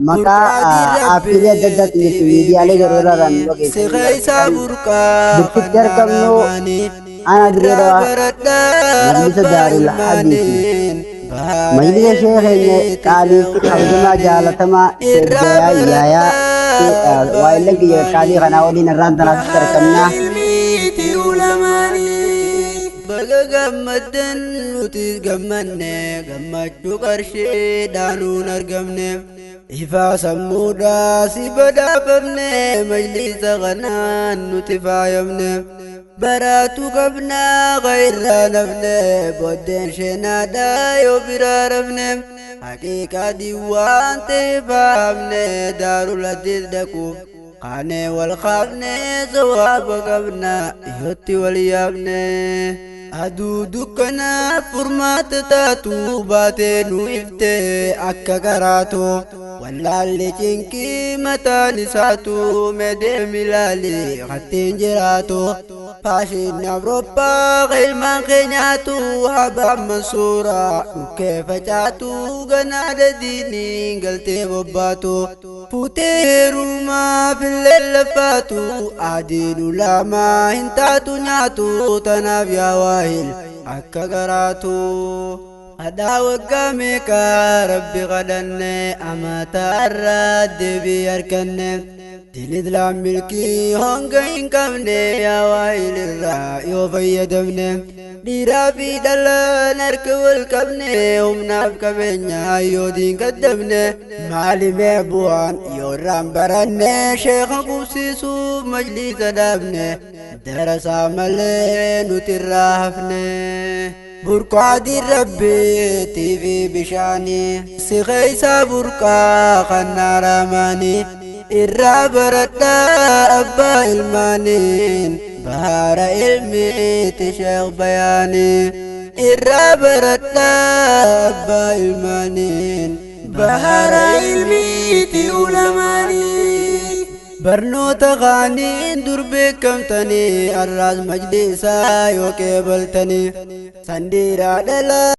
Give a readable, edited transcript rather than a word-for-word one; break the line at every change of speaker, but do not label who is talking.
Maqaa
Burqaa
aappiilee adda addaatiin
rabbiitii
jechuun
fi
miidiyaalee garagaraarraan
bishaanii
nu
si
dhageessanii
keeysaa
argitan.
burqaa
Bakkitti
kannaa
argamnu
raamaanii
aanaa Dirree
irraa
Dhawaa
baradhaa
Majlisa
abbaa
Daarul Hadiisi.
ilmaaniin bahaara
Majlisa sheekha keenya
ilmiiti
qaalii
sheekh
kabajamaa
bayaanii
jaalatamaa Sheekh
irraa
Bayaa Yaayaa
baradhaa abbaa
waa'illan kiyya qaalii kanaa
ilmaaniin
waliin irraan tanaaf
bahaara
argamna.
ilmiiti ulamaanii. Baga gammaddan nutis gammanne gammachuu qarshiidhaanuun argamne ifaa sammuudhaa si badhaafamne majlisa kanaan nuti faayamne baraatu qabnaa kairraa nafne booddeen sheenaadhaa yoo biraa rafne haqiiqaa diiwaan ta'e faamne daarul hadiis dhaquuf kaanee wal kaafne sawaaba qabna yootti wal yaabne. Aduu dukkanaa furmaata taatu baatee nu ifte akka karaatu wallaalli cinqii mataan isaatu medeem ilaali kattiin jiraatu faashinni Awurooppaa ilmaan keenyaatu habaan mansuura dhukkee facaatu ganaa dadiiniin galtee bobbaatu fuutee heerumaa fillee lafaatu adiin ulaamaa hin taatu nyaatu tanaaf yaa waahil akka garaatu. Hadhaa waggaa meeqaa rabbi kadhanne amataa irraa deebii arganne Dinidlaan milkii honga hin qabne yaa waahil irraa yoo fayyadamne dhiiraa fi dhalaan harka wal qabne humnaaf qabeenya yoo diin qaddamne maalimee bu'aan yoo irraan baranne sheeka qubsiisuuf majliisa dhaabne darasaa malee nuti irraa hafne. Burqaadii rabbiitii fi bishaanii si keeysaa burqaa kan naaramaanii irraa baradhaa abbaa ilmaaniin bahaara ilmiiti sheekh bayaanii irraa baradhaa abbaa ilmaaniin bahaara ilmiiti ulamaanii. Barnoota kaaniin dur beekamtanii arraas majlisaa yoo qeebaltanii sandiiraa dhalaa.